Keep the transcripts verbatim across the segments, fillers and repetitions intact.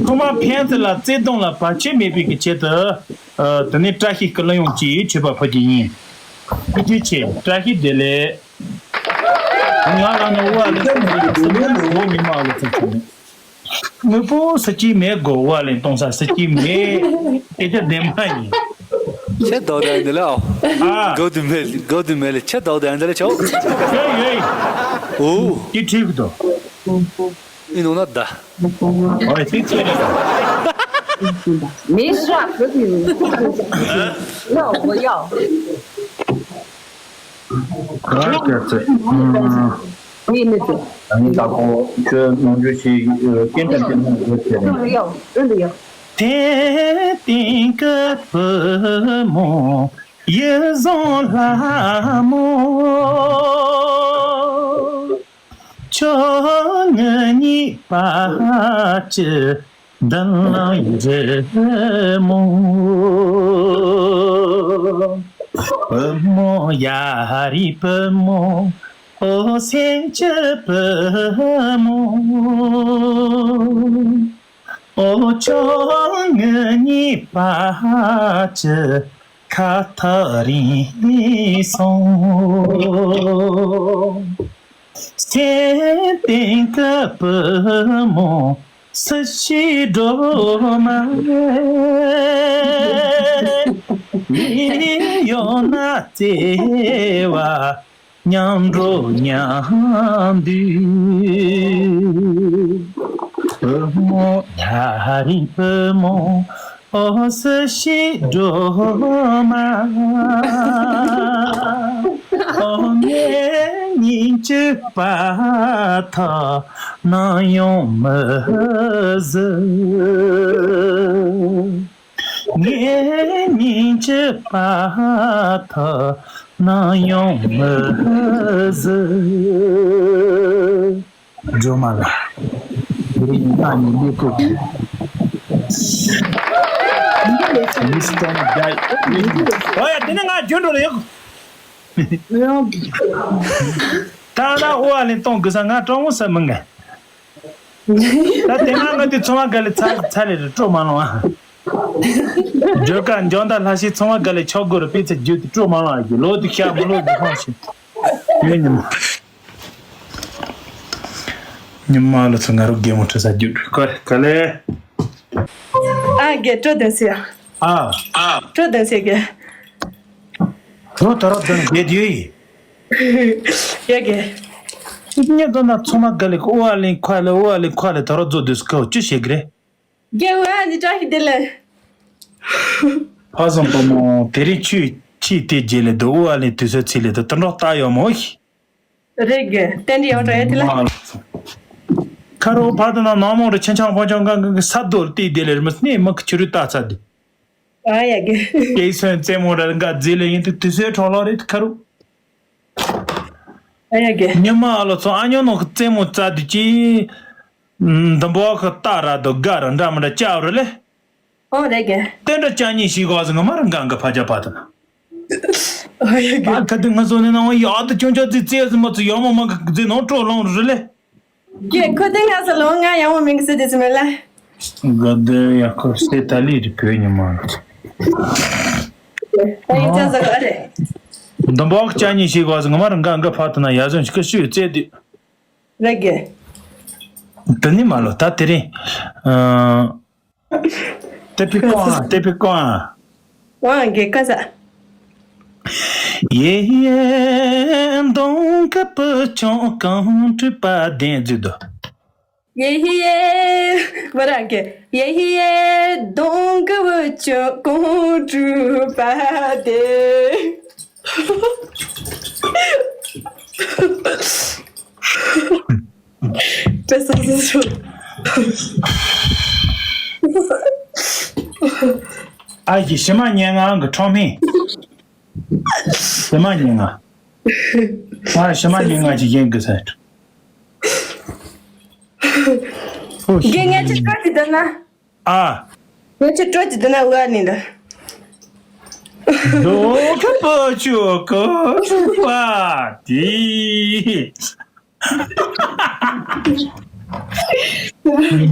ཐོག་མར་ཕན་ཚུན་ལ་བརྩེ་དུང་ལ་བར་ཆད་མེད་པའི་གི་ཆེད་དུ། ཨ། དེ་ནས་བཀྲ་ཤིས་ཀྱི་གླུ་དབྱངས་ཅིག་མཆོད་པ་ཕུལ་རྒྱུ་ཡིན། ཐུགས་རྗེ་ཆེ། བཀྲ་ཤིས་བདེ་ལེགས། ང་རང་ནི་ཨུ་ཨ་ལན་ཏོང་གི་ཉི་མ་ཨ་ལོ་ཚོ་ཆུང་། དངོས་པོ་ཟེར་གྱི་མེད་གོ། ཨུ་ཨ་ལན་ཏོང་ས་ཟེར་གྱི་མེད། སྐད་ཆ་བདེན་པ་ཡིན། ཁྱེད་ལྟོགས་དང་འདི་ལ་ཨོ། ཨ། དགའ་དུ་མེད་དགའ་དུ་མེད་ལ་ཁྱེད་ལྟོགས་དང་འདི་ལ་ཆོག་ཡོད་ཡོད། ཨོ། ཀྱི་ཁྲིག་དོ། ཨི་ནོ་ན་ད། ཨོ་ཡ་ཁྱེད་ཚོ་རེད། 没事啊，可以。要我要。 ག་སྐྱ་ཚེ། ཨ་ནི་ད་ཁོ་ཁྱོད་ནོར་འཁྲུལ་ཞིག་སྐྱེན་དང་སྐྱེན་ནང་བཟོས་ཚེ་རེད། དེ་སྟེང་གི་བུ་མོ་ཡིད་བཟང་ལྷ་མོ། ཁྱོད་ངའི་གཉིས་པ་ཅི། མདུན་ལམ་རི་མོ། བུ་མོ་ཡ་རི་བུ་མོ། ཨོ་སེམས་ཀྱི་བུ་མོ། ཨོ་ཁྱོད་ངའི་གཉིས་པ་ཅི། ཁ་ཐག་རིང་སོང་། སེམས་སྟེང་གི་བུ་མོ་སུ་ཞིག་འགྲོ་མ་ཡོང་ན་བརྩེ་བ་མཉམ་འགྲོ་མཉམ་འདུག་བུ་མོ་ཡ་རིང་བུ་མོ། ཨོ་སུ་ཞིག་འགྲོ་མ། ཨོ་ངའི་སྙིང་རྗེ་བར་ཐག་ནམ་ཡང་མི་བཟོད། ངའི་སྙིང་རྗེ་བར་ཐག་ནམ་ཡང་མི་བཟོད། སྒྲོལ་མ་ལགས། དེ་རིང་ང་ནི་གནས་སྐབས་ཀྱི་མི་སི་ཊར་ཌའི་རེད། ཨོ་ཡ། དེ་ནི་ང་རྒྱུན་འགྲོ་ལ་ཡོད། ད་ལྟ་ཨོ་ཨ་ལན་གཏོང་དགོས་ས་ང་སྤྲང་བོ་ས་མི་ངན། ད་དེ་སྔ་ང་དེ་ཚོང་བ་ག་ལེ་ཚ་ཚ་ལེ་རེད། སྤྲོ་མ་ལོང་ཨ། སྒྲོལ་དཀར་འཇོན་དང་ལྷ་སའི་ཚོང་བ་ག་ལེ་ཆོག་དགོས་རེད། དཔེ་ཚེ་རྒྱུད་དེ་སྤྲོ་མ་ལོང་ཨ། རྒྱུ་ལོ་དེ་ཤ་མི་ལོ་དེ་ཁོང་ཞིག་ཡོད་ཉི་མ། ཉི་མ་ལོ་ཚོ་ང་རོ་རྒན་མོ་ཁྲི་ས་རྒྱུད་ག་ག་ལེ། ཨ་རྒན་སྤྲོ་དོན་སི་ཡ། ཨ། ཨ། སྤྲོ་དོན་སི་རྒན། ཁྱོད་ད་རོ་དོན་རྒན་དེ་ཡོད་ཡིན། ཡ་རྒན། ངས་ད་ན་ཚོང་མ་ག་ལེ་ཨོ་ཨ་ལིང་ཁ་ལེ་ཨོ་ཨ་ལིང་ཁ་ལེ་ད་རོ་རྫོ་དུས་ཁའོ་ཅི་བྱེད་གི་རེད། རྒན་ཨོ་ཨ་ནི་བཀྲ་ཤིས་བདེ་ལེགས། ཕ་བཟང་པོ་མོ་དེ་རིང་ཆུ་ཆི་དེ་རྗེས་ལེ་དུ་ཨོ་ཨ་ལིང་དུས་ཚོད་ཚི་ལེ་དུ་ད་འགྲོ་ལྟ་ཡོད་མོ་ཤི། རེད་གི་ཏན་ཏན་ཡོང་དྲ་ཡ་དེ་ལ། ཁ་རོ་ཕ་དུ་ན་ནང་མོ་རུ་ཆེན་ཆང་ཕོ་ཆང་གང་གི་ས་རྡོར་ཏི་དེ་ལེར་མི་སྣེ་མི་ཁི་ཆུ་རུ་ལྟ་ཚ་དི། ཨ་ཡ་གི། ཡེ་སོན་རྩེ་མོ་ར་འགའ་རྫི་ལེ་ཡིན་དུ་དུས་སོའི་གྲོགས་ལོ་རེད་ཁ་རུ། ཨ་ཡ་གི། ཉི་མ་ཨ་ལོ་ཚོ་ཨ་ཉོ་ནོ་གི་རྩེ་མོ་རྩ་དི་ཅི། འདི་འབོ་གི་ལྟ་ར་དུ་དགའ་ར་འདྲ་མི་འདྲ་ཅའོ་རུ་ལེ། ཨོ་རེད་གི། དེ་འདྲ་ཅང་ཉིད་ཤིག་གོ་ཟི་ང་མ་རང་གང་གི་ཕ་ཅག་ཕ་ཐུ་ན། ཨོ་ཡ་གི། ཨ་ཁ་དུ་ང་ཚོ་ནི་ནང་ཡག་ཏུ་ཅུང་ཅག་ཙི་ཙི་ཟི་མ་ཙི་ཡོ་མོ་མ་གི་ཙི་ནང་སྤྲོ་ལོང་རུ་ལེ། གི་ཁོ་དེ་ང་ཚོ་ལོང་ང་ཡང་མོ་མིང་གི་སི་དེ་ཙི་མེ་ལ། ག་དེ་ཡ་ཁོ་སེ་ཏ་ལི་རི་བོད་ཉི་མ་ལ། ཨ་ཡི་ཅང་ཟ་ག་རེད། འདི་འབོག་ཅང་ཉིད་ཤིག་གོ་ཟི་ང་མ་རང་གང་གི་ཕ་ཐུ་ན་ཡ་ཟོན་ཤི་ཀ་ཤུ་ཙེ་དུ། རེད་གི། དེ་ནི་མ་ལོ་ད་དེ་རིང་། ཨ། ཏེ་པི་ཀོ་ཨ། ཏེ་པི་ཀོ་ཨ། ཝང་གི་ཀ་ས། ཡེ་ཡེ་གདོང་གི་བུ་ཆུང་གང་སྤྲུལ་པ་ལྡན་མཛོད་དོ། ཡེ་ཡེ། མ་རང་གི། ཡེ་ཡེ་གདོང་གི་བུ་ཆུང་གང་སྤྲུལ་པ་ལྡན། བྲེལ་ཟ་ཟ་སོང་། ཨ་ཡི་ཞི་མ་ཉེ་ང་གི་ཁྲོ་མི། ཞི་མ་ཉེ་ང་། ཨ་ཞི་མ་ཉེ་ང་ཅིག་ཡིན་གི་ཟེར། རྒན་ངས་ཅི་སྐད་ཅིག་འདི་ན། ཨ། ངས་ཅི་སྤྲོད་ཅིག་འདི་ན་ཨུ་ཨ་ནི་འདི། རྡོ་ཁ་པ་ཆུ་ཀ་ཆུ་པ་དི།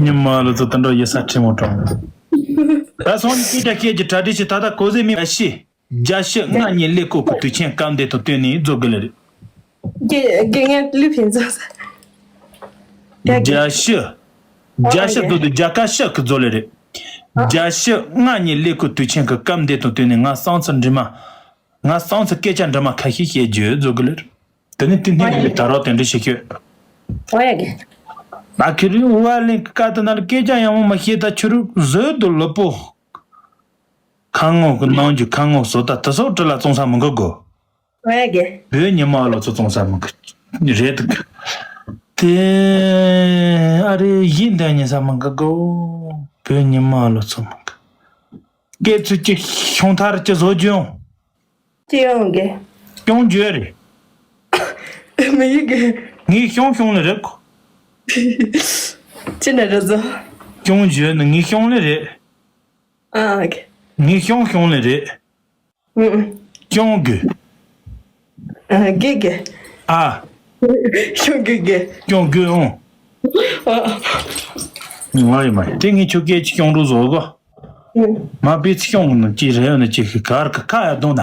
ཉི་མ་ལོ་ཚོ་དེ་འདྲ་ཡོད་ས་ཁྲིད་མོ་དྲང་། ད་སོང་ཉིན་སྐད་ཆ་བཤད་ཀྱི་གྲ་སྒྲིག་བྱེད། ད་ལྟ་གོ་ཟེ་མི་ཨ་ཤི། བརྒྱ་བཞི་ལྔ་གཉིས་ཀླད་ཀོར་གྱི་དུས་ཆེན་སྐབས་འདི་དང་བསྟུན་ནས་རྫོགས་གི་ལེ་རེད། དགེ་དགེ་ངས་ལུས་ཕན་ཚོགས་ས། བརྒྱ་བཞི། བརྒྱ་བཞི་རྫོགས་དུས་བརྒྱ་ཁ་བཞི་གི་རྫོགས་ལེ་རེད། བརྒྱ་བཞི་ལྔ་གཉིས་ཀླད་ཀོར་དུས་ཆེན་གྱི་སྐབས་འདི་དང་བསྟུན་ནས་ང་སང་ཚོ་འདྲི་མ། ང་སང་ཚོ་སྐད་ཆ་འདྲི་མ་ཁ་ཤས་བཤད་རྒྱུ་རྫོགས་གི་ལེ་རེད། དེ་ནི་ཏིན་ཏིན་གྱི་ད་རོགས་དེ་འདྲ་ཞིག་ཤོད། ཨོ་ཡ་གི། ད་ཁི་རིང་ཝ་ལིན་ཀ་ཏི་ན་ལ་སྐད་ཆ་ཡང་མོ་མ་བཤད། ད་ཆུ་རུག་བཟོད་དུ་ལོ་པོ། ཁ་ངོ་གི་ནང་རྒྱུ་ཁ་ངོ་བཟོ་ད་དེ་སོགས་བྲི་ལ་བཙོང་ས་མི་འགོ་གོ། ཨོ་ཡ་གི། བོད་ཉི་མ་ལོ་ཚོ་བཙོང་ས་མི་འགོ་རེད་འདུག། དེ་ཨ་རེ་ཡིན་དེ་ཉན་ས་མི་འགོ་གོ། བོད་ཉི་མ་ལོ་ཚོ་མི་འགོ། སྐད་ཚུལ་གྱི་ཤོང་ཐར་གྱི་བཟོ་རྒྱུ་ཡོང་། ཅི་ཡོང་གི། ཤོང་རྒྱུ་རེད། མི་ཡི་གི། ངའི་ཤོང་ཤོང་ལེ་རེད་ཁོ། ཅི་ན་རེད་ཟོ། ཤོང་རྒྱུ་ནི་ངའི་ཤོང་ལེ་རེད། ཨ་གི། ངའི་ཤོང་ཤོང་ལེ་རེད། ཨུ་ཨུ། ཤོང་གི། ཨ་གི་གི། ཨ། ཤོང་གི་གི། ཤོང་གི་ཨུ། ཨ། ང་ཡི་མ་དེ་ངའི་ཆུ་སྐད་ཅིག་ཤོང་རུ་བཟོ་གོ། ཨུ། མ་པི་ཚི་ཤོང་ནི་ཅི་རེད་ནི་ཅི་གི་གར་གི་ཁ་ཡ་གདོང་ད།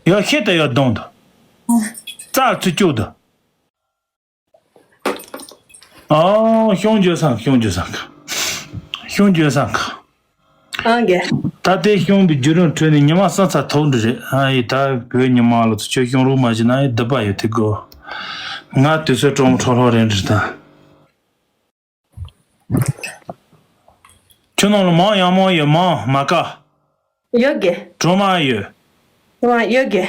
ཡོ་ཤེད་དུ་ཡོ་གདོང་དུ། རྩ་ཚུ་བཅུག་དུ། ཨོ་ཤོང་འཇོ་སང་ཤོང་འཇོ་སང་། ཤོང་འཇོ་སང་། ཨང་གེ། ད་ལྟའི་ཤོང་བའི་བརྒྱུད་རིམ་ཁྲོད་ནས་ཉི་མ་སང་ཚ་ཐོག་འདྲི་རེད། ཨ་ཡི་ད་བོད་ཉི་མ་ལོ་ཚོ་ཁྱོད་ཤོང་རུ་མ་བྱེད་ན་ཡི་སྡུག་པ་ཡོད་དེ་གོ། ང་དུས་ཚོད་གྲོང་ཁྲོ་ལྷོ་རེད་འདྲི་ད། ཁྱོད་ནང་ལ་མང་ཡང་མང་ཡོད་མང་མ་ཀ། ཡོད་གི། གྲོ་མ་ཡོད། གྲོ་མ་ཡོད་གི།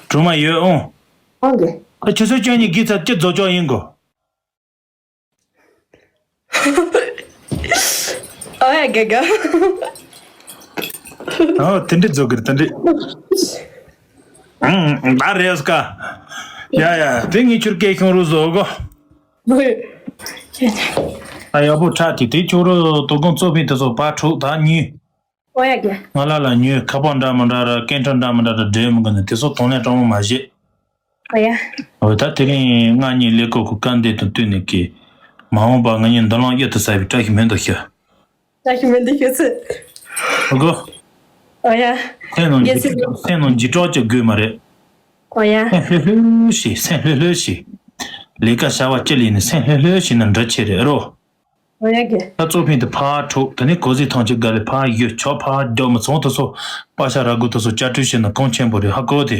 གྲོ་མ་ཡོད་ཨང་། ཨང་གི། ཨ་ཆུ་ཚོད་བཅུ་གཉིས་བརྒྱད་ཚར་གཅིག་རྫོགས་ཆོག་ཡིན་གོ། ཨོ་ཡ་གི་གི། ཨོ་དེ་འདྲི་རྫོགས་གི་རེད་དེ་འདྲི། ཨང་ད་རེས་ཀ། ཡ་ཡ་དེ་ངས་ཁྱོད་སྐད་ཤོང་རུ་བཟོ་གོ། ཨ་ཡག་པོ་ཁྲག་གི་དེ་ཁྱོད་རུ་དོ་དགོང་གཙོ་ཕིན་དེ་ཚོ་ཕར་འཁྲུག་ད་ཉུལ། ཨོ་ཡ་གི། ང་ལ་ལ་ཉུལ་ཁ་པར་འདྲ་མི་འདྲ་ར་སྐད་འཕྲིན་འདྲ་མི་འདྲ་ར་འབྲེལ་མི་དགོས་ནས་དེ་ཚོ་དོན་ལས་སྤྲང་མོ་མ་བྱེད། ཨོ་ཡ། ཨོ་ད་དེ་རིང་ལྔ་གཉིས་ཀླད་ཀོར་གི་སྐབས་འདི་དང་བསྟུན་ནས་ཀྱི། མ་འོངས་པ་ང་གཉིས་མདུན་ལམ་གཡུར་དུ་ཟ་བའི་བཀྲ་ཤིས་སྨོན་འདུན་ཞུ། བཀྲ་ཤིས་སྨོན་འདུན་ཞུ་ཚེ། ཨོ་གོ། ཨོ་ཡ། སེམས་ནང་རྒྱལ་སྲིད། སེམས་ནང་འཇིགས་སྐྲག་ཅིག་དགོས་མ་རེད། ཨོ་ཡ། སེམས་ལྷོད་ལྷོད་བྱེད། སེམས་ལྷོད་ལྷོད་བྱེད། ལས་ཀ་བྱ་བ་ཅི་ལས་ནས་སེམས་ལྷོད་ལྷོད་བྱེད་ན་འདྲ་ཆེ་རེད་རོ། ཨོ་ཡ་གི། ད་གཙོ་ཕིན་དེ་ཕར་འཁྲུག་ད་ནི་གོ་ཟི་ཐང་ཆེ་ག་ལས་ཕར་ཡོད་ཆོག་ཕར་རྒྱོབ་མི་ཚོང་དུ་སོ། པ་ཤ་ར་གུ་དུ་སོ་བཅའ་སྤྲོད་བྱེད་ན་གོང་ཆེན་པོ་རེད་ཧ་གོ་དེ།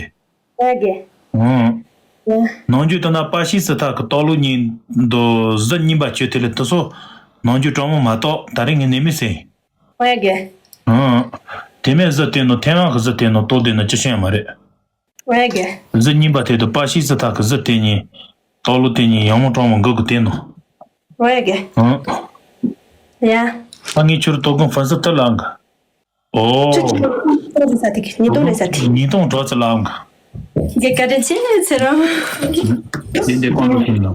ཨོ་ཡ་གི། ཨོ། ཡ། ནང་རྒྱུ་ད་ན་པ་ཤི་སི་ཐག་གི་ཏོག་ལོ་གཉིས་འདུག་གཟི་རྙིང་པ་ཁྱོད་དེ་ལས་དུ་སོ། ནང་རྒྱུ་སྤྲང་མོ་མ་གཏོགས་ད་རིང་ངས་ནས་མི་སེ། ཨོ་ཡ་གི། ཨོ། དེ་མེད་གཟི་དེ་ནོ་ཐེ་རང་གི་གཟི་དེ་ནོ་ཏོ་དེ་ནོ་ཅི་ཤེས་མ་རེད། ཨོ་ཡ་གི། གཟི་རྙིང་པ་དེ་དུ་པ་ཤི་སི་ཐག་གི་གཟི་དེ་གཉིས། ཏོག་ལོ་དེ་གཉིས་ཡང་མོ་སྤྲང་མོ་འགུག་གི་དེ་ནོ། ཨོ་ཡ་གི། ཨོ། ཡ། ད་ངས་ཁྱོད་ཏོ་གོང་ཧྥན་སི་ཏི་ལ་འགའ། ཨོ། ཁྱོད་ཉིས་སྟོང་རེ་ས་ཐིག་ཉིས་སྟོང་རེ་ས་ཐིག་ཉིས་སྟོང་གྲོགས་ཚེ་ལའང་ག་དེ་བཀའ་དྲིན་ཆེ་ཚེ་རང་། དེ་འདྲའི་ཁོང་ཁྲོ་ཞིག་ལ།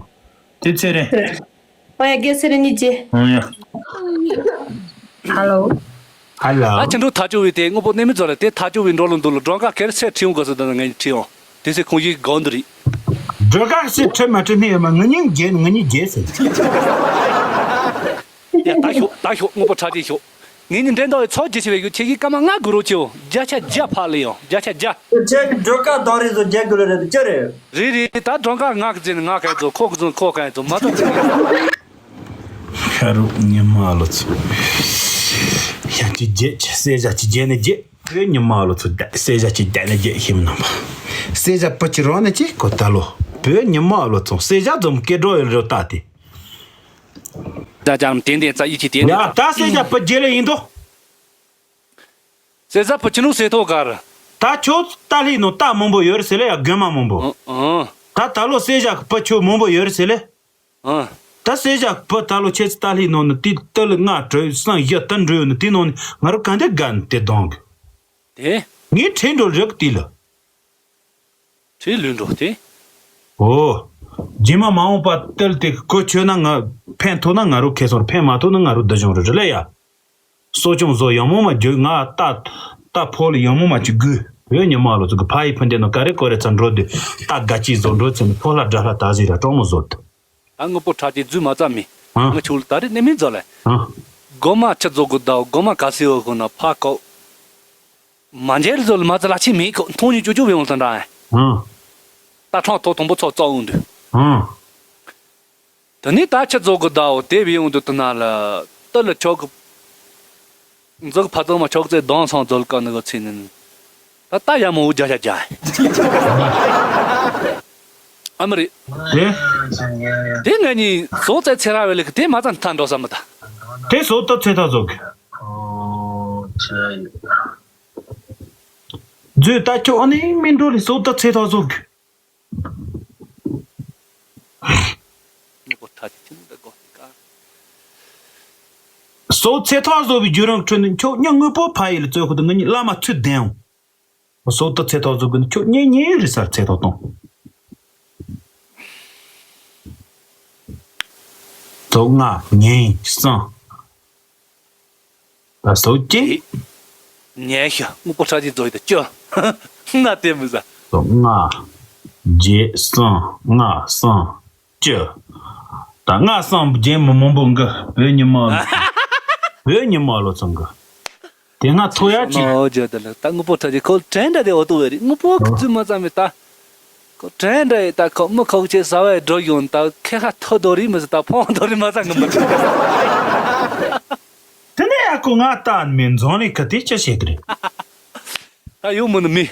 དེ་ཚེ་རེད། ཨོ་ཡ་རྒན་ཚེ་རིང་གཉིས་ཀྱིས། ཨོ་ཡ། ཧ་ལོ། ཧ་ལོ། ཨ་ཅི་འགྲོ་ཐག་ཆོད་བའི་དེ་དངོས་པོ་གནས་མི་ཚོ་ལ་དེ་ཐག་ཆོད་བའི་འགྲོ་ལ་འདུག་ལ་སྒྲོན་ཁ་ཁེར་སེ་ཁྲིད་འོང་དགོས་སུ་དང་ངས་ཁྲིད་འོང་དེ་ཚེ་ཁོང་ཡིག་སྒང་འདི་རེད། སྒྲོན་ཁ་ཁེར་སེ་ཁྲིད་མ་ཁྲིད་ནི་ཡོད་མ་ངུ་ཉིན་རྒྱལ་ངུ་ཉིན་རྒྱལ་ཟེར། ཡ་ད་ཤོག་ད་ཤོག་དངོས་པོ་ཁྲ་ཅིག་ཤོག་ངེད་གཉིས་འགྲན་ཟླ་བའི་ཚོགས་ཀྱི་ཆེ་བའི་ཡུལ་ཁྱེད་ཀྱིས་སྐར་མ་ལྔ་དགོས་རོགས་ཆེའོ། བརྒྱ་ཆ་བརྒྱ་ཕར་ལེན་ཡོང་བརྒྱ་ཆ་བརྒྱ། ཁྱེད་ཀྱི་སྒྲོལ་དཀར་དང་རེས་སུ་རྒྱ་དགོས་ལ་རེད་ཅི་རེད། རེད་རེད་ད་སྒྲོལ་དཀར་ང་གི་རྩེ་ནས་ང་ག་ཡ་ཚོ་ཁོ་གི་རྩེ་ནས་ཁོ་ག་ཡ་ཚོ་མ་གཏོགས་རྩེ་ནས། ཤ་རུག་ཉི་མ་ལོ་ཚོ། ཤ་ཅི་རྒྱས་ཀྱི་བསད་བྱ་ཅི་རྒྱས་ནས་རྒྱས། བོད་ཉི་མ་ལོ་ཚོ་བསད་བྱ་ཅི་རྒྱས་ནས་རྒྱས་ཤེས་མི་ནང་པ། བསད་བྱ་བུ་ཅི་རང་ནས་ཅི་གོ་ད་ལོ། བོད་ཉི་མ་ལོ་ཚོ་བསད་བྱ་འཛོམས་སྐད་སྒྲོག་ཡོད་རེད་ད་དེ། ད་ཅང་ཏན་ཏན་རྩ་ཡིད་ཀྱི་ཏན་ཡ་ཏན་ད་སེ་ཇ་བུ་རྒྱལ་ལ་ཡིན་དོ། སེ་ཇ་བུ་ཅི་ནུ་སེ་ཐོ་གར། ད་ཁྱོད་ཏ་ལི་ནོ་ཏ་མང་པོ་ཡོད་རེད་ཟེར་ལེ་ཡ་རྒན་མ་མང་པོ། ཨང་ཨང་། ད་ད་ལོ་སེ་ཇ་བུ་ཁྱོད་མང་པོ་ཡོད་རེད་ཟེར་ལེ། ཨང་། ད་སེ་ཇ་བུ་ད་ལོ་ཁྱེད་ཀྱི་ཏ་ལི་ནོ་ནི་ཏི་ཏི་ལི་ལྔ་གྲོས་སང་ཡ་ཏན་འགྲོ་ཡོད་ནི་ཏི་ནོ་ནི་ང་རུ་ག་འདི་ག་ནི་ཏེ་གདོང་གི། དེ། ངའི་ཁྲེན་འགྲོ་རེག་ཏི་ལ། ཁྲེ་ལུས་འགྲོ་སྟེ། ཨོ། རྗེས་མ་མ་འོངས་པ་ཏེལ་ཏེ་གོ་ཆོད་ན་ང་ཕན་ཐོགས་ན་ང་རུ་ཁེ་སོར་ཕན་མ་ཐོགས་ན་ང་རུ་བདུད་གཞུང་རུ་རི་ལ་ཡ། གསོ་སྐྱོང་བཟོ་ཡང་མོ་མ་རྒྱུ་ང་ཏ་ཏ་ཕོ་ལ་ཡང་མོ་མ་ཅི་དགོས་བོད་ཉི་མ་ལོ་ཚོ་གི་ཕ་ཡི་ཕུན་ལྡན་ནོ་ཀ་རེ་ཀོ་རེ་ཚ་འགྲོ་དུས་ཏ་དགའ་ཅི་བཟོ་འགྲོ་ཚེ་ནི་ཕོ་ལ་དགྲ་ལྷ་ད་ཟི་ར་གྲོགས་མོ་བཟོ་དུ། ད་དངོས་པོ་ཁྲག་གཅིག་རྫུས་མ་རྩ་མེད། ཨ། ང་ཁྱོད་ལ་ད་རེས་ནས་མིན་ཟོ་ལེ། ཨ། སྒོ་མ་ཆུ་རྫོགས་གི་ཟླ་བ་སྒོ་མ་ག་སེ་འོ་ཁོ་ན་ཕ་ཁོ། མ་འཇལ་ཟོ་ལ་མ་རྩ་ལ་ཆི་མེད་ཁོ་མཐོང་ཉིད་ཅོ་ཅོ་བའི་འོང་ལྟ་འདྲ། ཨ། ད་ཁྲང་ཐོག་དང་པོ་ཚོགས་རྩ་འོང་དུས། ཨ། དེ་ནས་ད་ཆུ་རྫོགས་གི་ཟླ་བ་དེ་བའི་འོང་དུས་དེ་ན་ལ་ཏི་ལ་ཆོག་གི་འཛུགས་ཕ་ཚང་མ་ཆོག་ཚེ་གདོང་སང་འཛོལ་ཀ་ནི་གི་ཚེ་ནི། ད་ལྟ་ཡ་མོ་བརྒྱ་ཆ་བརྒྱ། ཨ་མ་རེད། དེ། དེ་ང་གཉིས་བཟོ་རྩལ་ཚེ་ར་བའི་ལེགས་དེ་མ་ཙམ་མཐའ་འགྲོ་ས་མི་ད། དེ་བཟོ་ལྟ་ཚེ་ཐག་བཟོ་གི། མཛོད་ལྟ་ཁྱོད་ཨ་ནི་མི་འགྲོ་ལེ་བཟོ་ལྟ་ཚེ་ཐག་བཟོ་གི། ངོ་པོ་ཁྲག་གཅིག་ཁྱིམ་འདི་སྒོ་ཀ། སོ་ཚེ་ཐག་བཟོ་བའི་བརྒྱུད་རིམ་ཁྲོད་ནས་ཁྱོད་ཉིད་དངོས་པོ་ཕ་ཡུལ་ལ་བཙོས་ཁུ་དུ་ང་གཉིས་བླ་མ་ཚུལ་ལྡན། སོ་ད་ཚེ་ཐག་བཟོ་དགོས་ན་ཁྱོད་གཉེན་ཉེ་རེད་སར་ཚེ་ཐག་གཏོང་། ཚོ་ལྔ་ཉིན་གསང་། ད་སོ་གཅིག་ཉན་ཤ་དངོས་པོ་ཁྲག་གཅིག་བཟོ་ཡི་ད་ཅོ། ན་དེ་མི་ཟ། ཚོ་ལྔ་བརྒྱད་གསང་ལྔ་གསང་། ཅི། ད་ང་སང་རྒྱན་མི་མང་པོ་འགི་བོད་ཉི་མ། བོད་ཉི་མ་ལོ་ཚང་གི། དེ་སྔ་ཐོ་ཡ་ཅི། ཨོ་ཇོ་ད་ལ་ད་དངོས་པོ་ཁྲག་གཅིག་ཁོ་དྲན་འདྲ་དེ་འོ་ཏོ་བས་རེད། དངོས་པོ་ཁོ་རྫུན་མ་ཙམ་མེད་ད། ཁོ་དྲན་འདྲ་ཡི་ད་ཁོ་མི་ཁོག་ཆེ་ཟ་བའི་འགྲོ་ཡོང་ད་ཁེ་ཁ་ཐོ་དོ་རི་མི་ཟ་ད་ཕོང་དོ་རི་མ་ཙམ་གི་མི་དྲན། དེ་ནས་ཡ་ཁོ་ང་ལྟ་མི་འཛོང་ལི་ཁ་དེ་ཅི་བྱེད་གི་རེད། ད་ཡོང་མི་ནི་མི།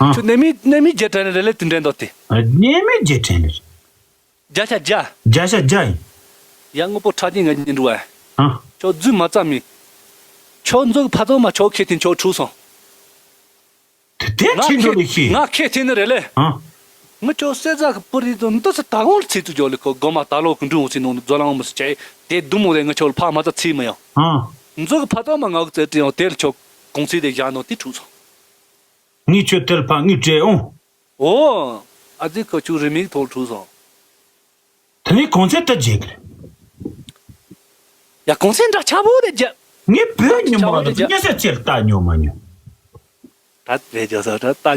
ཨ། ཁྱོད་ནས་མི་ནས་མི་རྒྱལ་དྲན་རེ་ལེ་དེ་འདྲ་འདོད་དེ། ནས་མི་རྒྱལ་དྲན་རེ། བརྒྱ་ཆ་བརྒྱ། བརྒྱ་ཆ་བརྒྱ་ཡིན། ཡ་དངོས་པོ་ཁྲག་གཅིག་ང་གཉིས་འགྲོ་བ། ཨ། ཁྱོད་རྫུན་མ་ཙམ་མི། ཁྱོད་འཛུགས་ཕ་ཚང་མ་ཁྱོད་ཁེ་ཐིན་ཁྱོད་ཁྲུ་སོང་། དེ་དེ་ང་ཁྲིན་ཁྲོ་ཁེ་ལི་ཤི། ང་ཁེ་ཐིན་ནི་རེ་ལེ། ཨ། ང་ཁྱོད་སེ་ཛ་གི་པུ་རི་ཙོ་འདི་ཚོ་ད་གོང་ལ་ཚིག་ཏུ་འཇོག་ལེ་ཁོ་སྒོ་མ་ད་ལོ་གི་འབྲུ་འོང་སི་ནོང་ནི་རྫོ་ལང་མི་སི་ཆེ་དེ་དུ་མོ་རེ་ང་ཁྱོད་ལ་ཕ་མ་ཚ་ཚིག་མི་ཡོང་། ཨ། འཛུགས་ཕ་ཚང་མ་ང་གི་རྩེ་ཏི་ཡོང་དེ་ལ་ཁྱོད་གོང་ཚིག་དེ་བཞག་ནོ་དེ་ཁྲུ་སོང་། ངས་ཁྱོད་དེ་ལ་ཕ་ངས་སྤྲད་འོང་། ཨོ། ཨ་ཙི་ཁོ་ཆུ་རི་མིག་ཐོག་ཁྲུ་སོང་། དེ་ནས་གོང་ཚད་ལྟ་བྱེད་ཀྱི་རེད། ཡ་གོང་ཚད་འདྲ་ཆ་པོ་དེ་རྒྱ། ངས་བོད་ཉི་མ་ལ་སྙན་སེ་ཚེ་ལ་ལྟ་མྱོང་མ་མྱོང་། ད་རེད་ཇོ་ས་ད་ལྟ་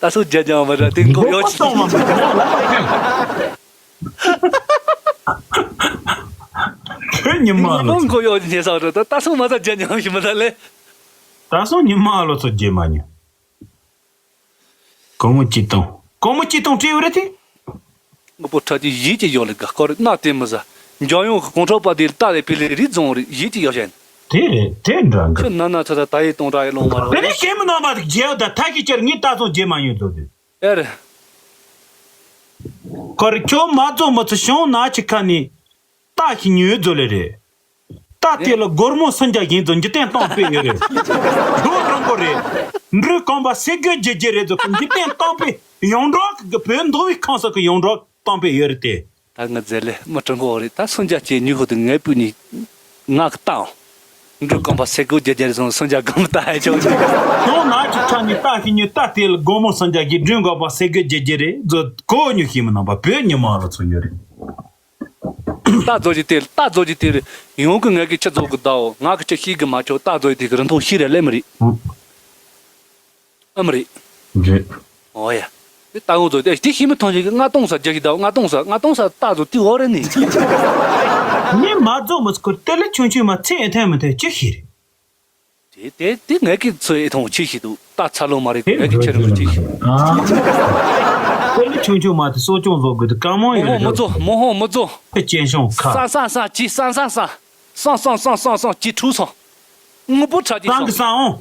ད་སུ་རྒྱ་ཉམས་མ་ར་དེ་མགོ་གཡོག་ཅི། སྟོང་མ་མ་ལ་ལ་ཕན། བོད་ཉི་མ་ལ་མགོ་གཡོག་ཉེ་ས་ར་ད་ད་སུ་མ་ད་རྒྱ་ཉམས་ཤི་མ་ད་ལེ། ད་སུ་ཉི་མ་ལ་ཚོ་རྒྱ་མ་ཉམས། གོང་མོ་སྐྱིད་གཏོང་། གོང་མོ་སྐྱིད་གཏོང་བྲིས་ཡོད་རེད་དེ། དངོས་པོ་ཁྲག་གཅིག་ཡིད་ཀྱི་ཡོད་ལ་དགའ་སྐོར་གནའ་དེ་མི་ཟ། འཇམ་དབྱངས་ཀྱི་གོང་ཁྲོ་པ་དེ་ལྟ་ལས་པི་ལི་རི་རྫོང་རེད་ཡིད་ཀྱི་ཡོད་ཤན། དེ་རེད་དེ་འདྲ་འགི། ཁྱོད་ན་ན་ཚ་ཚ་ད་ཡི་གཏོང་དྲག་ཡི་ལོང་མ་རེད། དེ་ནས་ཤེས་མི་ནོར་མ་ཐག་རྒྱལ་བ་ད་ཐག་གི་ཅར་ངས་ད་སོང་རྗེས་མ་ཡོད་ཚོད་དེ། ཨེ་རེད། ཁོ་རེ་ཁྱོད་མ་རྫོགས་མི་ཚོ་བྱུང་ན་ཆི་ཁ་ནས་ད་ཤི་ཉོས་ཚོད་ལེ་རེད། ད་དེ་ལ་སྒོར་མོ་སུམ་བརྒྱ་ཡིན་ཚོ་འཇིག་རྟེན་སྟོང་པའི་ཡོད་རེད། ལོ་དྲང་པོ་རེད། འབྲུ་རྐང་པ་སེ་གོལ་རྒྱལ་རྒྱལ་རེད་ཚོ་འཇིག་རྟེན་སྟོང་པའི་ཡོངས་གྲགས་ཀྱི་བོད་མདོ་དབུས་ཁམས་གསུམ་གྱི་ཡོངས་གྲགས་སྟོང་པའི་ཡོད་རེད་དེ། ད་ང་མཛད་ལེ་མི་དྲང་པོ་རེད་ད་སུམ་བརྒྱ་བཅས་ཉུ་ཧོ་དུ་ངའི་སྤུན་ནི་ང་གི་བཏང་། འབྲུ་རྐང་པ་སེ་གོལ་རྒྱལ་རྒྱལ་རེད་སོང་སུམ་བརྒྱ་སྒང་མི་ད་ཧ་ཅང་ཆེ། ཁྱོད་ན་ཆི་ཁྲ་ནི་ད་ཤི་ཉུ་ད་དེ་ལ་སྒོར་མོ་སུམ་བརྒྱ་གི་འབྲུ་རྐང་པ་སེ་གོལ་རྒྱལ་རྒྱལ་རེད་ཚོ་གོ་ཉུ་ཤི་མི་ནང་པ་བོད་ཉི་མ་ལ་ཚོ་ཉུ་རེད། རྟ་རྫོ་ཅི་སྟེར་རྟ་རྫོ་ཅི་སྟེར། ཡོང་གི་ངས་ཀྱི་ཁྱི་རྫོགས་གི་ཟླའོ་ང་གི་ཁྱི་ཤིག་གི་མ་ཆོག་རྟ་རྫོ་ཡི་དེ་གི་རིན་ཐང་ཤི་རེ་ལེ་མི་རེད། ཨ་མི་རེད། རེད། ཨོ་ཡ། དེ་རྟ་ངོ་རྫོ་དེ་དེ་ཤི་མི་ཐོང་ཞིག་གི་ལྔ་སྟོང་ས་རྒྱ་གི་ཟླའོ་ལྔ་སྟོང་ས་ལྔ་སྟོང་ས་རྟ་རྫོ་དེ་འོ་རེ་ནི། ངས་མ་རྫོགས་མི་སྐོར་དེ་ལ་ཆུང་ཆུང་མ་ཚེ་ཨེ་ཐན་མི་ཐན་ཅི་ཤི་རེད། དེ་དེ་དེ་ངས་ཀྱི་ཚོས་ཨེ་ཐོང་ཆི་ཤི་འདུག་རྟ་ཚ་ལོ་མ་རེད་ངས་ཀྱི་ཁྱེར་མི་ཆི་ཤི། ཨ། དེ་ནི་ཆུང་ཆུང་མ་དེ་གསོ་སྐྱོང་བཟོ་དགོས་དུ་ཀ་མོ་ཡོད་མོ་མོ་རེད། རྫོ་མོ་ཧོ་མོ་རྫོ། ཨེ་ཅན་ཤོང་ཁ། ས་ས་ས་ཅི་ས་ས་ས། སང་སང་སང་སང་སང་ཅི་ཁྲུ་སང་། དངོས་པོ་ཁྲག་ཅི་སང་སང་། གི་སང་འོང་།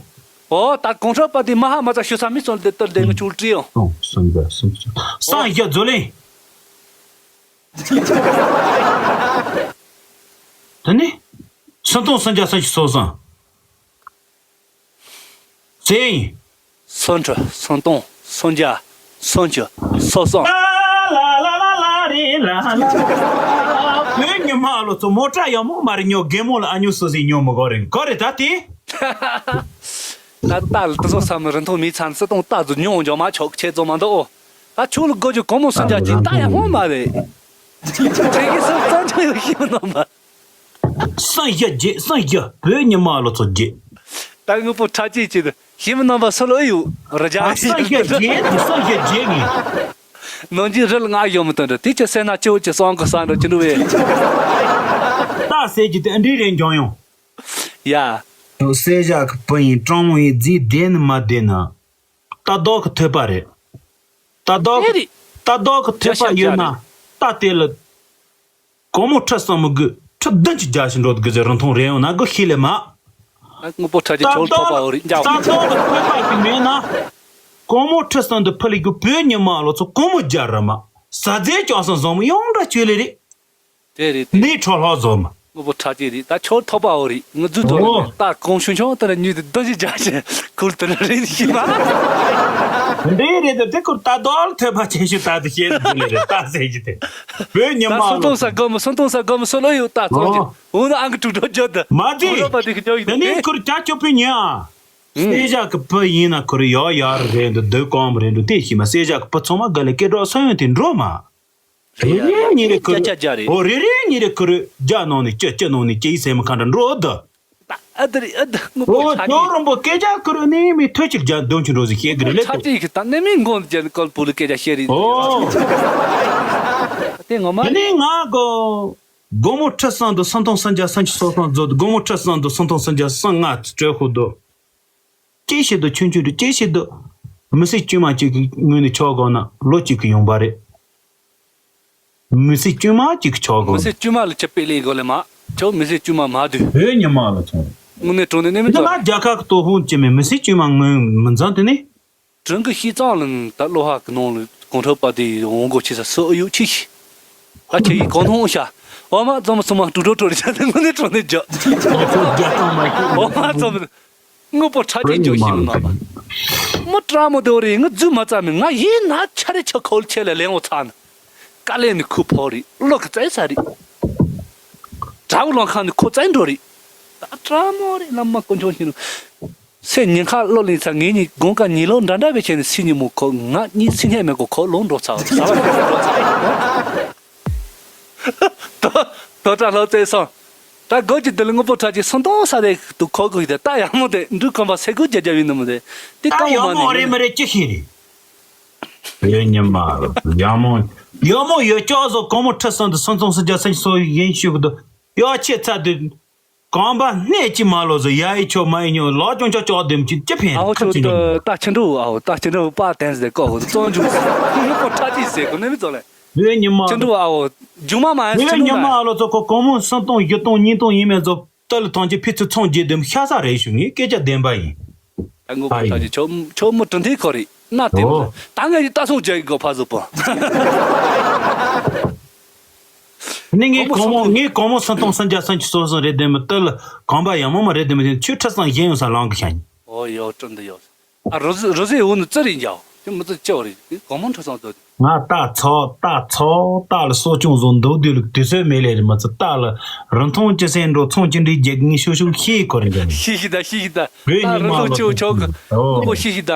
ཨོ་ད་གོང་ཁྲོ་པ་དེ་མ་ཧ་མ་ཚ་ཤོད་ས་མི་སོང་དེ་ལྟར་དེ་ངས་ཁྱོད་བྲིས་ཡོང་། སང་སང་སང་སང་། སང་ཡ་རྫོ་ལེན། དེ་ནི། སུམ་སྟོང་སུམ་བརྒྱ་སུམ་ཅུ་སོ་གསུམ། ཟེར་ཡིན། སུམ་ཁྲི་སུམ་སྟོང་སུམ་བརྒྱ་སུམ་ཅུ་སོ་གསུམ། བོད་ཉི་མ་ལོ་ཚོ་མོ་ཊ་ཡག་མོ་མ་རེད་ཉོ་རྒན་མོ་ལ་ཨ་ཉོ་སུ་ཟིག་ཉོ་མི་དགོས་རེད་གོ་རེད་ད་དེ། ད་ལྟ་ལ་དེ་ཚོ་བསམ་རིན་ཐང་མི་ཚང་སུམ་སྟོང་རྟ་རྫོ་ཉོ་འཇོག་མ་ཆོག་ཁྱེད་ཚོ་མ་འདུག་ཨོ། ད་ཆུ་ལ་དགོས་རྒྱུ་གོང་མོ་སུམ་བརྒྱ་གཅིག་རྟ་ཡག་མོ་མ་རེད། ཁྱེད་ཀྱི་སུམ་རྩ་ཆུ་ཡོད་ཤི་མི་ནོར་མ། སང་ཡ་རྗེ་སང་ཡ་བོད་ཉི་མ་ལོ་ཚོ་རྗེ། ད་དངོས་པོ་ཁྲ་ཅིག་ཅིག་ཏུ་ཤི་མི་ནོར་མ་སུ་ལོ་ཡོད་ར་ཇ། སང་ཡ་རྗེ་དེ་སང་ཡ་རྗེ་ངས། ནང་གི་རི་ལ་ང་ཡོང་མི་དོན་འདྲ་དེ་ཅི་སེ་ན་ཅི་བོ་ཅི་སོང་གི་ས་འགྲོ་ཅི་འདྲ་བས། ད་ཟེར་གྱི་དེ་འདྲའི་རེད་འཇོན་ཡོང་། ཡ། སེ་ཞག་གི་བུ་ཡིན་སྤྲང་མོ་ཡིན་རྫིས་བསྡད་ནི་མ་བསྡད་ནི། ལྟ་རྟོག་གི་ཐོས་པ་རེད། ལྟ་རྟོག་དེ་རེད། ལྟ་རྟོག་གི་ཐོས་པ་ཡོད་ན་ལྟ་དེ་ལ། གོང་མོ་ཁྲི་གསུམ་མི་དགོས་ཁྲི་བདུན་གྱི་རྒྱ་ཞིག་འགྲོ་དགོས་ཟེར་རིན་ཐུང་རེ་ཡོང་ན་དགོས་ཤེས་ལེ་མ། དངོས་པོ་ཁྲ་ཅིག་ཆོར་ཐོག་པ་འོ་རེད་འཇག་ད་ལྟ་ལ་ཐོས་པ་ཞིག་མེད་ན། གོང་མོ་ཁྲི་གསུམ་དུ་ཕུ་ལས་དགོས་བོད་ཉི་མ་ལོ་ཚོ་གོང་མོ་རྒྱ་ར་མ། ཟ་རྫས་ཀྱང་སང་བཟང་མོ་ཡོང་འདྲ་བཅོས་ལེ་རེད། དེ་རེད་དེ། ནས་ཁྲོ་ལྷག་བཟོ་མ། དངོས་པོ་ཁྲ་ཅིག་རེད་ད་ཆོར་ཐོག་པ་འོ་རེད་ངུ་རྫུ་ཅོ་ལེ་ད་གོང་ཤུན་ཆུང་ལྟར་ཉུལ་དུ་བདུན་ཞིག་རྒྱ་ཞིག་ཁུལ་དུ་རེད་ཤི་མ། འདྲེ་རེད་དེ་དེ་ཁུར་ད་རྡོ་ལ་ཐོས་པ་ཆེ་ཤོས་ད་དུ་བཤད་དུ་ལེ་རེད་ད་ཟེར་གྱི་དེ། བོད་ཉི་མ་ད་སོ་ལོ་ཐོང་ས་དགོ་མོ་སོ་ཐོང་ས་དགོ་མོ་སོ་ལོ་ཡོད་ད་ཚོང་ཅིག་འོ་ན་ཨང་གི་དྲུག་སྒྲོ་བརྗོད་དུ་མ་ཨོ་རོ་པ་དེ་གི་ཇོ་ཡི་དེ་ནས་ཁུར་ཅག་ཆོ་པི་ཉི་ཨ། སེ་ཞག་གི་བུ་ཡིན་ན་ཁུར་ཡོ་ཡར་རེད་འདུག་སྡོད་གོམ་རེད་འདུག་དེ་ཤི་མ་སེ་ཞག་གི་བུ་ཚང་མ་ག་ལེ་སྐད་གྲོགས་སོ་ཡོན་དེ་འགྲོ་མ། རེ་རེ་ཉིན་རེ་ཁུར། ཨོ་རེ་རེ་ཉིན་རེ་ཁུར་རྒྱ་ནང་ནས་སྐྱི་སྐྱི་ནང་ནས་སྐྱི་ཡི་སེམས་ཁ་འདྲ་འགྲོ་འདུག་ཨ་དི་རི་ཨ་དི་དངོས་པོ་ཨོ་ཁྲ་ཁྱོད་ཅིག་རིན་པོ་སྐད་ཆ་ཁུར་ནས་མི་ཐོས་ཅིག་རྒྱ་འདོན་ཆུ་འགྲོ་ཟིག་ཤེས་གི་རེད་ལེ་ཁྲ་ཏོ། ཅིག་གི་ད་ནས་མི་མགོ་རྒྱ་ནི་ཀོལ་པུ་ལི་སྐད་ཆ་བཤད་རེད། ཨོ། དེ་ངོ་མ་དེ་ནས་ང་གོ་སྒོར་མོ་ཁྲི་གསུམ་དུ་སུམ་སྟོང་སུམ་བརྒྱ་སུམ་ཅུ་སོ་གསུམ་བཟོ་དུ་སྒོར་མོ་ཁྲི་གསུམ་དུ་སུམ་སྟོང་སུམ་བརྒྱ་སུམ་ལྔ་སྤྲད་ཁུ་དུ། ཅི་ཞིག་ཏུ་ཆུང་ཆུང་དུ་ཅི་ཞིག་ཏུ། མི་སེར་དཀྱུས་མ་གཅིག་གི་ངོས་ནས་ཆོག་གོ་ན་ལོ་གཅིག་གི་ཡོང་འབབ་རེད། མི་སེར་དཀྱུས་མ་གཅིག་གི་ཆོག་གོ་མི་ན། སེར་དཀྱུས་མ་ལ་ཆ་པེ་ལེ་གོ་ལེ་མ། ཆོག་མི་སེར་དཀྱུས་མ་མ་དུས། བོད་ཉི་མ་ལ་ཚོང་། དངོས་གནས་དྲང་གནས་ནས་མི་འདི་ཚོ། ང་རྒྱལ་ཁབ་ཀྱི་སྟོབས་ཤུགས་ཀྱི་མི་མི་སེར་དཀྱུས་མ་ངོས་མི་འཛིན་དེ་ནི། དྲང་གི་ཤིས་ཙང་ལ་ད་བློ་ཧ་གི་ནང་ལ་གོང་ཁྲོ་པ་དེ་འོང་གོ་ཆེ་ས་སུ་ཨ་ཡུ་ཆི་ཤི། ད་ཁྱེད་ཡིས་གོང་མཐོང་ཤ། འོ་མ་ཙམ་སུ་མ་དཀྲུག་དཀྲུག་དཀྲུག་རེ་བྱ་དེ་དངོས་གནས་དྲང་གནས་རྒྱག་ཨོ་ཙམ། དངོས་པོ་ཁྲ་ཅིག་འཇོག་ཤེས་མི་ནོར་བ། མི་དྲང་མོ་དེ་བ་རེད་ང་རྫུན་མ་རྩ་མེད་ང་ཡིན་ན་ཆ་རེ་ཆ་ཁོལ་ཆེ་ལ་ལེན་འོ་ཚ་ན། དཀའ་ལས་ནི་ཁུ་ཕོ་རེད་བློ་གི་བཙན་ས་རེད། དགྲ་བོ་ལོང་ཁང་ནི་ཁོ་བཙན་འགྲོ་རེད། ད་དྲང་མོ་རེད་ལམ་མ་དཀོན་མཆོག་ཤིན་ནོ། སེ་ཉིན་ཁ་བློ་ལེན་ས་ངེད་གཉིས་དགོང་ཁ་ཉིན་ལོ་འདྲ་འདྲ་བའི་ཆེད་ནས་སེ་ཉིན་མོ་ཁོ་ང་གཉིས་སེ་ཉལ་མེད་གོ་ཁོ་ལོང་འགྲོ་ཚར་བ་ཟ་བ་ཞིག་འགྲོ་ཚར་བ། དོ་དོ་དྲ་ལྷོ་བཙས་སོང་། ད་སྒོ་གི་འདི་ལ་དངོས་པོ་ཁྲ་ཅིག་སུམ་སྟོང་ས་རེ་དུ་ཁོ་གི་དེ་ད་ཡག་མོ་དེ་འབྲུ་ཁམས་པ་སེ་གོ་རྒྱ་རྒྱ་བའི་ནུ་མོ་དེ་དེ་ད་ཀ་མོ་ཡག་མ་མོ་ནི་རེད་མི་རེད་ཅི་ཤེས་རེད། ཡོད་ཉི་མ་ཡག་མོ་ཡག་མོ་ཡོད་ཅོག་བཟོ་གོང་མོ་ཁྲི་གསུམ་དུ་སུམ་སྟོང་སུམ་བརྒྱ་སུམ་ཅུ་སོ་ཡིན་ཞུ་གི་འདུག་ཡོད་ཆེ་ཚ་དུ་གོམ་པ་སྣེ་གཅིག་མ་ལོ་བཟོ་ཡ་ཡི་ཆོ་མ་ཡི་ཉོ་ལོ་ཅུང་ཅོག་ཅོག་དེམ་ཅིག་ཅི་ཕན་ཨ་ཧོ་ཁ་ཆུ་ཅི་ཉོ། ད་ཆི་འགྲོ་ཨ་ཧོ་ད་ཆི་འགྲོ་པ་དན་ཟེ་ཀོ་ཧོ་བཙོང་འཇུག་ངོ་པོ་ཁྲ་ཅིག་ཟེ་ཀོ་ནི་མི་ཙོ་ལེ། ཡོད་ཉི་མ་ཆི་འགྲོ་ཨ་ཧོ་རྒྱུ་མ་མ་ཡ་ཆི་ཡོད་ཉི་མ་འགྲོ་ཨ་ལོ་ཚོ་ཁོ་གོང་མོ་སུམ་སྟོང་བཞི་སྟོང་ཉིས་སྟོང་ཡིན་མེད་ཚོ་ཏི་ལ་ཐང་ཆེ་ཕི་ཚུ་ཚོང་རྒྱས་དེམ་ཤ་ས་རེད་ཞུ་ངས་སྐད་ཆ་བདེན་པ་ཡིན། ད་ངོ་ཕ་ཡིན། ཆོ་ཆོ་མོ་གྲུ་འཐེན་ཁོ་རེད་ན་དེ་མོ་ཨོ། ད་ངས་ཡི་ད་སོང་རྒྱ་ཡི་གོ་ཕ་བཟོ་པོ། ནི་ངའི་གོང་མོ་ངའི་གོང་མོ་སུམ་སྟོང་སུམ་བརྒྱ་སུམ་ཅུ་སོ་སོ་རེད་དེ་མི་ཏི་ལ་གོམ་པ་ཡང་མོ་མ་རེད་དེ་མི་དེ་ཆུ་ཁྲི་སང་གཞན་ཡོང་ས་ལང་གི་ཤ་ཉི། ཨོ་ཡོ་གྲུ་འདི་ཡོ། ཨ་རོ་ཟི་རོ་ཟི་འུ་ནི་ཙི་རིང་འཇའ་འོ་དེ་མི་ཙི་ཅི་འོ་རེད་གོང་མོ་ཁྲི་སང་དོ། ང་ཏ་ཚོ་ཏ་ཚོ་ཏ་ལ་གསོ་སྐྱོང་བཟོ་འདུག་དུས་ལུགས་དུས་ཚོད་མེད་ལེ་རེད་མ་ཚོ་ཏ་ལ་རིན་ཐུང་ཅི་སེ་འགྲོ་ཚོང་ཅི་འདྲའི་རྒྱག་ངས་ཤོ་ཤོ་ཤེས་གོ་རེད་འདྲ། ཤི་ཤི་ད་ཤི་ཤི་ད་བོད་ད་ཉི་རིན་མ་ཐུང་ལ་ཅི་འོ་ཆོག་གི་ཨོ་ངོ་ཤི་ཤི་ད་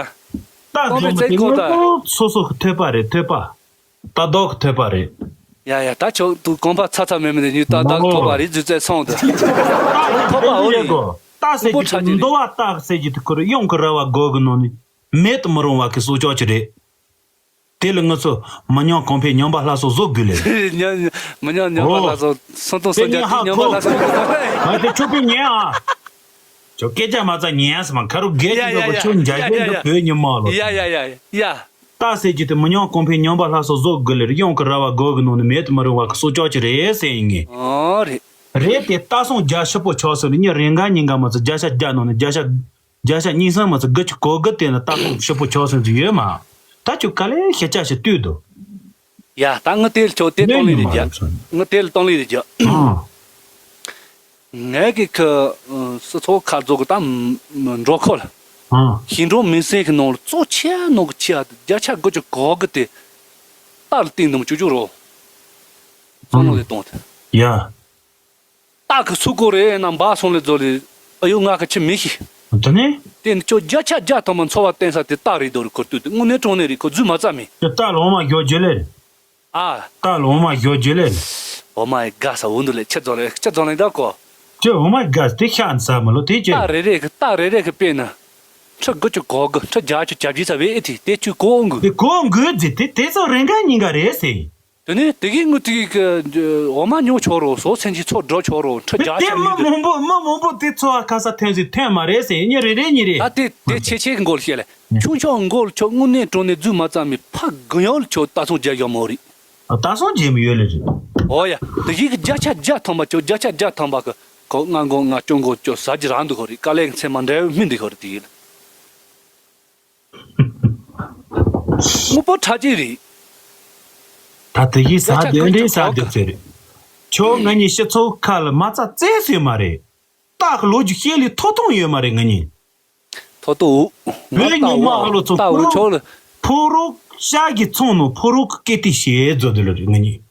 ཏ་གོང་བཟོ་མི་མི་ཚེ་དེ་གོ་ད་ངོ་སོ་སོ་གི་ཐོས་པ་རེད་ཐོས་པ། ཏ་རྡོག་གི་ཐོས་པ་རེད། ཡ་ཡ་ད་ཆོག་ཏུ་གོམ་པ་ཚ་ཚ་མེད་མེད་དེ་ཉུ་ཏ་རྡོག་ཐོས་པ་རེད་རྫུས་ཚད་སོང་དུ་ཐོས་པ་འོ་རེད། ཏ་ཟེར་གྱི་འདོ་བ་ཏ་ཟེར་གྱི་དུ་ཁུར་གཡོང་གི་ར་བ་སྒོ་གི་ནང་ནས་མེད་དུ་མི་རུང་བ་གི་གསོ་ཅོག་ཅིག་རེད། དེ་ལ་ང་ཚོ་མི་ཉམས་གོང་འཕེལ་ཉམས་པ་སླར་གསོ་བཟོ་དགོས་ལེ། ཉམས་མི་ཉམས་ཉམས་པ་ཨོ། སླར་གསོ་སུམ་སྟོང་སུམ་བརྒྱ་དེ་ཉམས་པ་སླར་གསོ་ཡོད་གི་ད་ཧེ། ང་དེ་ཆོ་པི་ཉན་ཨ། ཆོ་སྐད་ཆ་མ་ཚ་ཉན་ཨ་སི་མ་ཁ་རུ་རྒས་ཀྱི་ཡོད་གི་ཆོ་འཇའ་ཡ་ཡ་ཡ་ཡ་ཡ་ཡ་ཡ་བོད་ཉི་མ་ལོ། ཡ་ཡ་ཡ་ཡ། ཏ་ཟེར་གྱི་དེ་མི་ཉམས་གོང་འཕེལ་ཉམས་པ་སླར་གསོ་བཟོ་དགོས་ལེ་གཡོང་གི་ར་བ་སྒོ་གི་ནང་ནས་མེད་དུ་མི་རུང་བ་གི་གསོ་ཅོག་ཅིག་རེད་ཟེར་ཡིན་ངེས། ཨོ་རེད། རེད་དེ་ཏ་སོང་རྒྱ་ཤི་པོ་ཆོག་སོང་ནི་ཉི་རེ་འགའ་ཉིན་འགའ་མ་ཚོ་རྒྱ་ཤ་རྒྱ་ནང་ནས་རྒྱ་ཤ། བརྒྱ་ཆ་གཉིས་གསུམ་མ་ཚོ་དགུ་ཆུ་གོ་དགུ་དེ་ན་ཏ་ཁོང་ཞིབ་པོ་ཆོག་སོང་ཟིག་ཡོད་མ། ད་ཆུ་ག་ལེ་ཤེ་ཆ་ཞིག་བཏུས་འདུག་ཡ་ད་ངི་དེ་ལ་ཆོག་དེ་གཏོང་ལེ་རེ་རྒྱ། ངི་དེ་ལ་གཏོང་ལེ་རེ་རྒྱ། ངས་གི་ཁི་སི་ཚོགས་ཁ་རྫོགས་གི་ད་འགྲོ་ཁོ་ལ། ཞིང་འབྲོག་མི་སེར་གི་ནང་ལ་གཙོ་ཆེ་ནོ་གི་ཆེ་ཨ་བརྒྱ་ཆ་དགུ་ཆུ་གོ་དགུ་དེ་ཏ་ལ་སྟེང་དུ་མ་བཅུ་བཅུ་རོ། ཚོང་ནང་ལས་གཏོང་དེ། ཡ། སྟག་གི་སུ་གོ་རེ་ན་འབའ་སོང་ལེ་ཛོ་ལེ་ཨ་ཡོ་ང་གི་ཆི་མི་ཤི། དེ་ནི། དེ་ནི་ཁྱོད་བརྒྱ་ཆ་བརྒྱ་ཐམ་པ་འཚོ་བ་བརྟེན་ས་དེ་སྟག་རེད་དོ་རེ་ཁོ་ལྟོས་དེ་དངོས་གནས་དྲང་གནས་རེད་ཁོ་རྫུན་མ་རྩ་མེད། དེ་སྟག་ལོང་མ་གྱོ་རྒྱུ་ལེ། ཨ། སྟག་ལོང་མ་གྱོ་རྒྱུ་ལེ། འོ་མ་ཡི་དགའ་ས་འུ་འདུ་ལེ་ཆི་ཛོ་ལེ་ཆི་ཛོ་ལེ་ད་གོ། ཁྱོད་འོ་མ་དགའ་དེ་ཤ་ཟ་མི་ལོ་དེ་ཅི། སྟག་རེ་རེ་གི་སྟག་རེ་རེ་གི་དཔེ་ན། ཁྲི་དགུ་ཅུ་གོ་དགུ། ཁྲི་བརྒྱད་ཅུ་གྱ་བཞི་ཚ་བའི་ཨེ་ཐི་དེ་ཅུ་གོ་འོང་གི། དེ་གོ་འགུལ་ཟེར་དེ་དེ་ཚོ་རེ་འགའ་ཉིན་འགའ་རེད་ཟེར། དེ་ནས་དེ་གའི་ངུ་དེ་གའི་འོ་མ་ཉོ་ཆོག་རོ། སོ་སེན་གྱི་ཚོ་འགྲོ་ཆོག་རོ། ཁྲི་བརྒྱ་དེ་ཆ་མི་མི་འདུག་མང་པོ་མི་མང་པོ་དེ་ཚོ་ཁ་ས་ཐོན་ཟིག་ཐོན་མ་རེད་ཟེར། ཉིན་རེ་རེ་ཉིན་རེ། ད་དེ་དེ་ཆེ་ཆེ་གི་མགོ་ལ་བཤད་ལ། ཆུང་ཆུང་མགོ་ལ་ཆོ་དངོས་གནས་དྲང་གནས་རྫུས་མ་རྩ་མེད་ཕ་གི་ཡོད་ལ་ཆོ་ད་སོང་རྒྱ་ག་མོ་རེད། ད་སོང་རྒྱ་མི་ཡོད་ལ་རེད། ཨོ་ཡ། དེ་གའི་གི་བརྒྱ་ཆ་བརྒྱ་ཐམ་པ་ཆོ་བརྒྱ་ཆ་བརྒྱ་ཐམ་པ་གི་གོ་ང་མགོ་ང་སྐྱོ་མགོ་ཆོ་ཟ་རྒྱུ་རང་འདུག་གོ་རེད། དཀའ་ལས་ཚེ་མ་འདྲ་བའི་མི་འདུག་གོ་རེད་དེ་གའི་ལ། དངོས་པོ་ཁྲ་ཅིག་རེད། ད་དེ་ཡིས་ཟ་དེ་འདྲའི་ཟ་དེ་ཚེ་རེད། ཁྱོད་ང་གཉིས་སྤྱི་ཚོགས་ཁ་ལ་མ་རྩ་རྩེ་སྲིད་མ་རེད། སྟག་གི་ལོ་རྒྱུས་བཤད་ལས་ཐོ་ཐོང་ཡོད་མ་རེད་ང་གཉིས། ཐོ་ཐོ་འུ། ང་བོད་ཉི་མ་ཨ་ལོ་ཚོ་ཕོ་རོག་ཕོ་རོག་ཤ་གི་ཚོང་ནོ་ཕོ་རོག་གི་སྐད་དེ་བཤད་བཟོ་དེ་ལ་རེད་ང་གཉིས།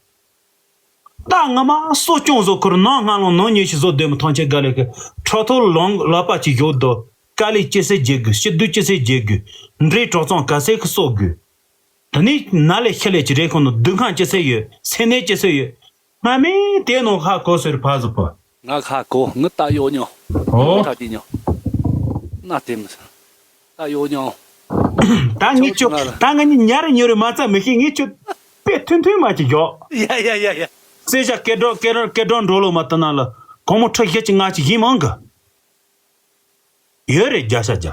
ད་ང་མ་གསོ་སྐྱོང་བཟོ་ཁུར་ནང་སྔ་ལོང་ནང་ཉེ་ཞིག་བཟོ་བདེ་མོ་ཐང་ཆེན་དགའ་ལས་ཀི་ཁྲོ་ཐོ་ལོང་ལག་པ་ཅིག་ཡོད་དོ། དཀའ་ལས་ཅི་སེ་རྒྱག་དགོས། ཞི་དུས་ཅི་སེ་རྒྱག་དགོས། འདྲེ་གྲོག་ཚང་ག་སེ་ཁི་གསོ་དགོས། དེ་ནས་ན་ལས་ཤི་ལས་ཀྱི་རེ་ཁོང་ནོ་སྡུག་ཁང་ཅི་སེ་ཡོད། སེ་ནས་ཅི་སེ་ཡོད། ང་མིན་དེ་ནོ་ཧ་གོ་ཟེར་ཕ་ཟུ་ཕོ། ང་ཁ་གོ་ངི་ད་གཡོག་མྱོང་། ཨོ། ཁྲ་ཅི་མྱོང་། ན་དེ་མི་ས། ད་གཡོག་མྱོང་། ད་ངི་ཁྱོད་ད་ང་ནི་ཉ་རེ་ཉོ་རེ་མ་རྩ་མི་ཤེས། ངི་ཁྱོད་པེ་ཐུན་ཐུན་མ་ཅི་གྱོག་ཡ་ཡ་ཡ་ཡ། སེ་ཞག་སྐད་སྒྲོག་སྐད་སྒྲོག་སྐད་སྒྲོག་འགྲོ་ལོ་མ་ལྟ་ན་ལ་གོང་མོ་ཁྲི་བཞི་ཅི་ང་ཅི་ཡིན་མང་གི། ཡོད་རེད་བརྒྱ་ཆ་བརྒྱ།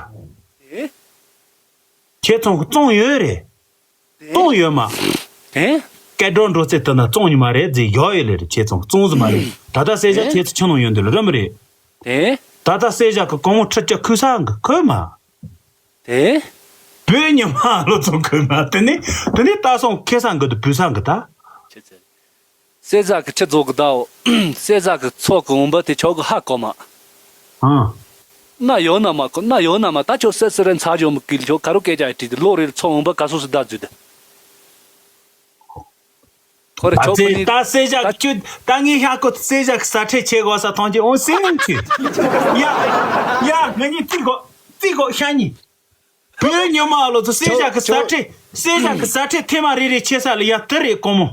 ཨེ། ཁྱེད་ཚང་གི་བཙོང་ཡོད་རེད། ཨེ། བཙོང་ཡོད་མ། ཨེ། སྐད་སྒྲོག་འགྲོ་ཚེ་ལྟ་ན་བཙོང་ཉི་མ་རེད་ཟེར་ཡོད་ཡོད་ལེ་རེད། ཁྱེད་ཚང་གི་བཙོང་ཟི་མ་རེད། ད་ལྟ་སེ་ཞག་ཨེ། ཁྱེད་ཚོ་ཆ་ནང་ཡོད་འདུག་ལ་ར་མི་རེད། ཨེ། ད་ལྟ་སེ་ཞག་གི་གོང་མོ་ཁྲི་བརྒྱ་ཁུ་ས་གི་ཁོས་མ། ཨེ། བོད་ཉི་མ་ལོ་ཚོ་ཁོས་མ། དེ་ནི་དེ་ནི་ད་སོང་ཁེ་སང་གི་དུ་བུ་སང་གི་ད། ཁྱེད་ཚོ། སེ་ཟ་གི་ཆི་རྫོགས་གི་ད་འོ། སེ་ཟ་གི་ཚོགས་གི་འོང་པ་དེ་ཆོག་གི་ཧ་གོ་མ། ཨང་། ན་ཡོད་ན་མ་གོ་ན་ཡོད་ན་མ། ད་ཁྱོད་སེ་སི་རན་ཚ་ཇོ་མི་ཀིལ་ཁྱོད་ཁ་རུ་སྐད་ཆ་ཡི་དྲིས་ཏེ་ལོ་རེར་ཚོགས་འོང་པ་ག་སོ་སི་ད་འཛུལ་ཏེ། ཁོ་རེ་ད་ཆོག་ཚེ་གི་ད་སེ་ཟ་གི་ད་ཁྱོད་ད་ངས་ཧ་གོ་སེ་ཟ་གི་ས་ཁྲལ་ཆེ་གོ་ས་ཐོང་ཅེ་འོང་སེ་ཡོང་ཁྱོད། ཡ་ཡ་ང་གཉིས་རྩིས་གོ་རྩིས་གོ་ཤ་གཉིས། བོད་ཉི་མ་ལོ་ཚོ་སེ་ཞག་གི་ས་ཁྲལ་སེ་ཞག་གི་ས་ཁྲལ་ཐེངས་མ་རེ་རེ་ཆེ་ས་ལ་ཡ་དེ་རེད་དཀོན་མོ།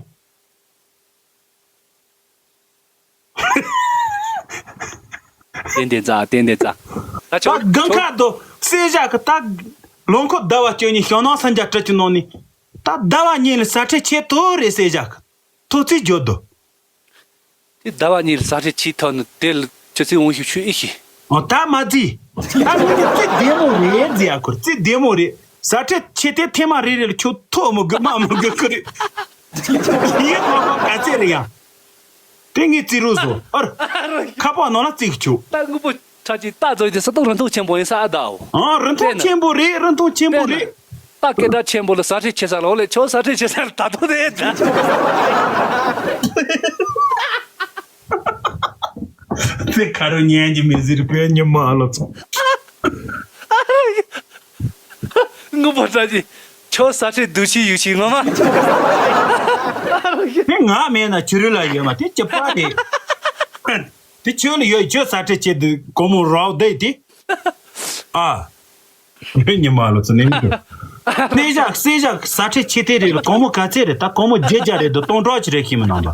ཏན་ཏན་ཙ་ཏན་ཏན་ཙ། ད་ད་ཆོག་གང་ཆོག་ཁ་དོ་སེ་ཞག་གི་ད་ལོ་འཁོར་ཟླ་བ་བཅུ་གཉིས་ཞང་ནང་སན་རྒྱ་བྲི་གི་ནང་ནས་ད་ཟླ་བ་གཉིས་ལ་ས་ཁྲལ་ཆེ་ཐོ་རེད་སེ་ཞག་གི་ཐོ་ཚིག་བརྗོད་དོ། དེ་ཟླ་བ་གཉིས་ལ་ས་ཁྲལ་ཆེ་ཐོན་ནི་དེ་ལ་ཆུ་ཚོད་འོང་ཞིག་ཆུ་ཨི་ཤི། ཨོ་ད་མ་རྩིས། ད་ངས་ཀྱི་རྩིས་བདེ་མོ་རེད་ཟེར་ཡ་ཁུར་རྩིས་བདེ་མོ་རེད། ས་ཁྲལ་ཆེ་དེ་ཐེངས་མ་རེ་རེ་ལ་ཁྱོད་ཐོག་མི་དགོས་མ་མི་དགོས་ཁུར་རེད། ཡིན་ཁོ་ཁོ་ག་ཚད་རེད་ཡ། དེ་ངས་རྩིས་རོགས་སོ་ཨར། ཁ་པར་ནང་ལ་རྩིས་ཀྱི་ཆུ། ད་དངོས་པོ་ཁྲ་ཅིག་ད་ཚོ་དེ་ས་སྟོང་རིན་ཐང་ཆེན་པོ་ཡིན་ས་ཨ་ད་འོ། ཨང་རིན་ཐང་ཆེན་པོ་རེད། རིན་ཐང་ཆེན་པོ་རེད། ད་སྐད་གྲགས་ཆེན་པོ་ལ་ས་ཁྲལ་ཆེ་ས་ལ་འོ་ལེ་ཆོ་ས་ཁྲལ་ཆེ་ས་ལ་ད་དུང་དེ་ད། ཚེ་ཁ་རུ་ཉན་གྱི་མི་ཟེར་བོད་ཉི་མ་ལོ་ཚོ། ངུ་པོ་ལྟ་ཅི། ཁྱོད་ས་ཁྲལ་སྡུག་ཤི་ཡུག་ཤི་ངོ་མ། དེ་ང་མེད་ན་ཆུ་རུ་ལ་ཡོད་མ་དེ་ཅི་པ་དེ། དེ་ཁྱོད་ལ་ཡོད་ཁྱོད་ས་ཁྲལ་ཆེ་དུས་སྒོར་མོ་རོགས་བསྡད་དེ། ཨ། བོད་ཉི་མ་ལོ་ཚོ་ནས་མི་འདུག་སེ་ཞག་སེ་ཞག་ས་ཁྲལ་ཆེ་དེ་རེད་ལ་སྒོར་མོ་ག་ཚད་རེད་ད་སྒོར་མོ་བརྒྱད་བརྒྱ་རེད་དོ་སྟོང་ཕྲག་ཅིག་རེད་ཤི་མི་ནང་པ།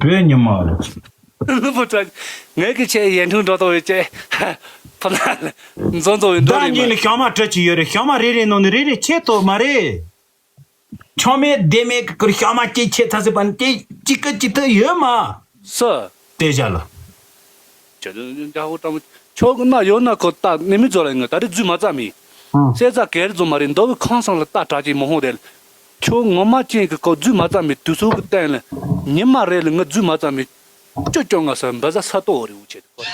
བོད་ཉི་མ་ལོ་ཚོ། ལུས་པོ་དྲག་ངས་ཀྱི་ཆེ་ཡན་ཁྲུང་འགྲོ་དོ་ཡོད་ཅེ། ཕ་ལ་མཛོ་མཛོ་ཡོད་འདོད་ཟླ་རེད་གཉིས་མ། ལ་ཤོག་མ་སྤྲད་ཀྱི་ཡོད་རེད། ཤོག་མ་རེ་རེ་ནང་ནས་རེ་རེ་ཆེ་ཏོ་མ་རེད། ཆོ་མེད་བདེ་མེད་ཀྱི་ཁུར་ཤོག་མ་སྐྱེ་ཆེ་ཚ་སི་པན་སྐྱེ་ཅི་ཀི་ཅི་ཐུ་ཡོད་མ། སུ། དེ་བཞག་ལ། ཇ་ཇ་ཇ་ཧོ་ཏྲ་མོ། ཆོག་གི་ན་ཡོད་ན་ཁོ་ད་ནི་མི་ཚོ་ལ་ངོ་ད་རེ་རྫུས་མ་རྩ་མི། ཨང་། སེ་ཙ་གེར་རྫུ་མ་རེད་མདོ་གི་ཁང་སང་ལ་ད་དྲག་ཅིག་མ་ཧོ་རེད། ཁྱོད་ངོ་མ་ཅན་གི་ཁོ་རྫུས་མ་རྩ་མི་དུས་ཚོད་གི་སྟེང་ལ་ཉི་མ་རེ་ལ་ངི་རྫུས་མ་རྩ་མི། ཅོ་ཅོ་ང་ས་འབ་ཟ་ས་ཏོ་རེ་འུ་ཆེ་ཁོ།